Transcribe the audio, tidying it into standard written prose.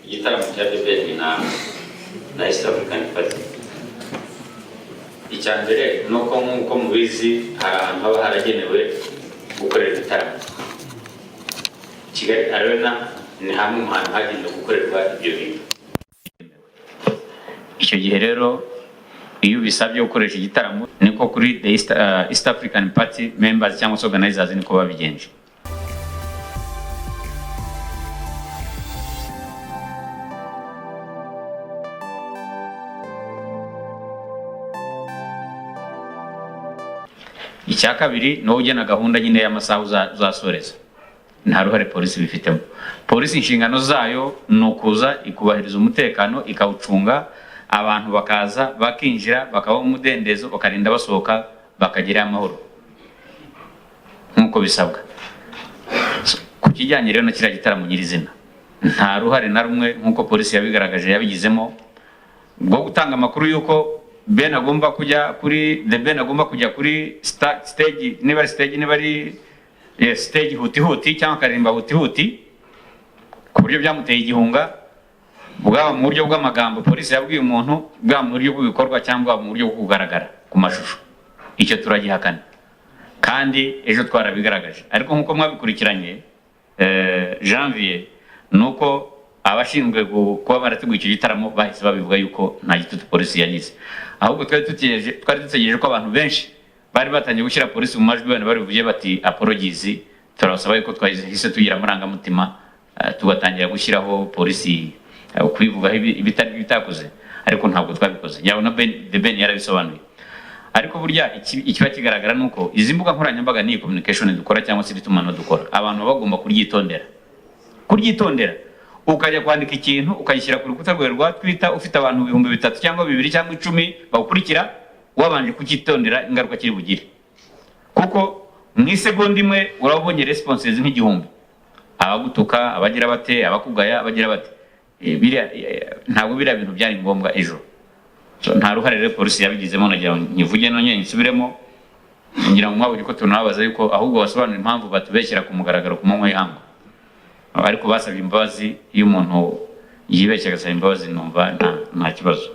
Igitaramo cya The Ben na East African Party, icya mbere ni uko, nk'uko mubizi, hari ahantu haba haragenewe gukorera ibitaramo. Kigali Arena ni hamwe mu hantu hagenewe gukorerwa ibyo bintu. Icyo gihe rero, iyo ubisabye gukoresha igitaramo, niko kuri the East African Party members cyangwa se organizers niko babigenje. Icya kabiri ni wowe ugena gahunda nyine y'amasaha uzasoreza. Nta ruhare polisi bifitemo. Polisi inshingano zayo ni ukuza ikubahiriza umutekano, ikawucunga, abantu bakaza bakinjira bakaba mu mudendezo, bakarinda basohoka bakagerayo amahoro nk'uko bisabwa. So, ku kijyanye rero na kiriya gitaramo nyirizina, nta ruhare na rumwe, nk'uko polisi yabigaragaje, yabigizemo bwo gutanga amakuru y'uko Ben agomba kujya kuri, The Ben agomba kujya kuri stage, niba ari stage, niba ari, yes, stage huti huti cyangwa akaririmba huti huti, ku buryo byamuteye igihunga, bwaba mu buryo bw'amagambo polisi yabwiye umuntu, bwaba mu buryo bw'ibikorwa, cyangwa mu buryo bwo kugaragara ku mashusho. Icyo turagihakana kandi ejo twarabigaragaje. Ariko nk'uko mwabikurikiranye, Janvier, ni uko abashinzwe kuba barateguye icyo gitaramo bahise babivuga yuko nta gitutu polisi yagize. Ahubwo twari dutegereje ko abantu benshi bari batangiye gushyira polisi mu majwi wenda babivuge bati "Apologies, turabasaba yuko twahise tugira amarangamutima, tugatangira gushyiraho polisi, kubivugaho ibitari bitakoze." Ariko ntabwo twabikoze. Nyabona The Ben yarabisobanuye. Ariko burya ikiba kigaragara ni uko izi mbuga nkoranyambaga n'iyi communication dukora cyangwa se iri tumanaho dukora, abantu baba bagomba kuryitondera. Ukajya kwandika ikintu ukagishyira ku rukuta rwawe rwa Twitter ufite abantu 3000 cyangwa 2 cyangwa 10 bagukurikira, wabanje kucyitondera ingaruka kiri bugire, kuko mu isegonda imwe uraba ubonye responses nk'igihumbi, abagutuka, abagira bate, abakugaya, abagira bate. Biriya, ntabwo biriya bintu byari ngombwa ejo. So, nta ruhare rero polisi yabigizemo. Nagira ngo nkivuge nongere nsubiremo. Ngira ngo mwabonye ko tunababaza yuko ahubwo basobanura impamvu batubeshyera ku mugaragaro ku manywa y'ihangu. Ariko basabye imbabazi. Iyo umuntu yibeshya agasaba imbabazi, numva nta kibazo.